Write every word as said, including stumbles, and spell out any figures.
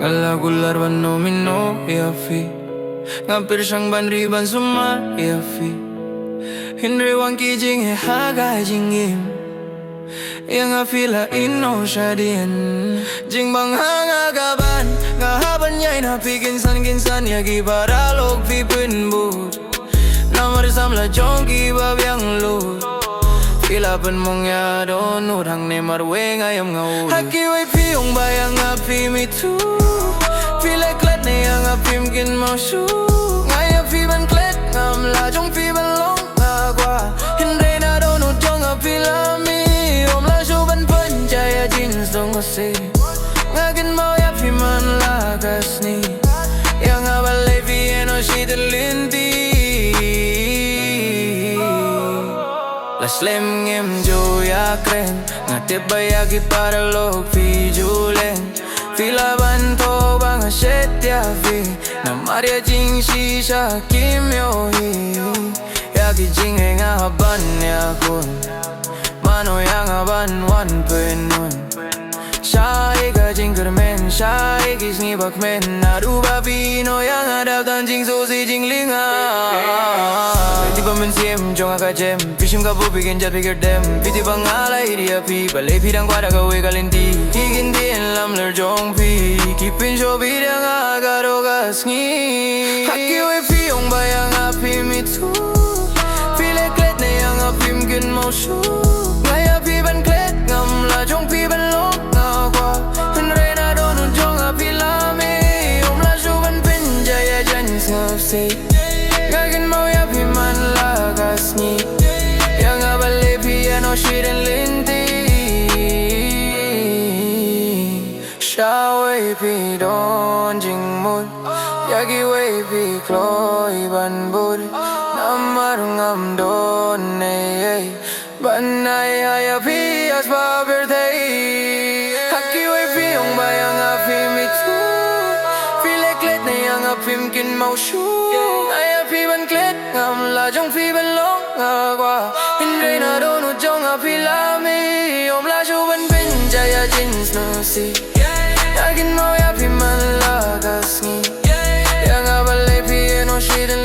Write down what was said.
Nga la kular ban no mi no ïa phi. Nga pyrshang ban ri ban sumar ïa phi. Hynrei wan ki jingeh ha ka jingim. Ïa nga phi la ïehnoh shadien. Jingbang ha nga ka ban. Nga hap ban ïaid na phi kynsan kynsan ïa ki paralok phi pynbud. Namar samla jong ki ba biang lut. Phi la pynmong ïa dohnud hangne marwei nga ïam nga ud. Ha kiwei phi ong ba ïa nga phi mitu. Phi la klet ne ïa nga phim kynmaw shuh. Nga ïa phi ban klet ngam la jong phi ban long nga kwah. Hynrei na dohnud jong nga phi la mih. Ym lah shuh ban pynjah ïa jingsngewsih. Nga kynmaw ïa phi man la ka sngi. Ïa nga balei phi ïehnoh shitylli lynti. La slem ngim ju ïakren. Nga tip ba ïa ki paralok phi ju len. Phi la ban thoh ba nga shet ïa phi. Namar ïa jingshisha kim ïohi. Ïa ki jingeh nga hap ban ïakhun. Mano ïa nga ban wan pynhun. Shaei ka jingkyrmen, shaei ki sngi ba kmen. Naduh ba phi ïehnoh ïa nga dap tang jingsngewsih jinglynga. Phi tip ba mynsiem jong nga ka jem. Phi shim ka bor phi kynjat phi kyrdem. Phi tip ba nga la ïeit ïa phi. Balei phi dang kwah da kawei ka lynti. Ki kyntien lamler jong phi. Ki pynshoh phi da nga ka dok ka sngi. Ha kiwei phi ong ba ïa nga phi mitu. Phi la klet ne ïa nga phim kynmaw shuh. Nga ïa phi ban klet ngam la jong phi ban long nga kwah. Hynrei na dohnud jong nga phi la mih. Ym lah shuh ban pynjah ïa jingsngewsih. Nga kynmaw ïa phi man la ka sngi. Ïa nga balei phi ïehnoh shitylli lynti. Shawei phi don jingmut. Ïa kiwei phi kloi ban bud. Namar ngam don eiei ban ai ha ïa phi ïa sbah pyrthei. Ha kiwei phi ong ba ïa nga phi mitu. Phi la klet ne ïa nga phim kynmaw shuh. Nga ïa phi ban klet ngam la jong phi ban long nga kwah. Hynrei na dohnud jong nga phi la mih. Ym lah shuh ban pynjah ïa jingsngewsih. Nga kynmaw ïa phi man la ka sngi. Ïa nga balei phi ïehnoh shitylli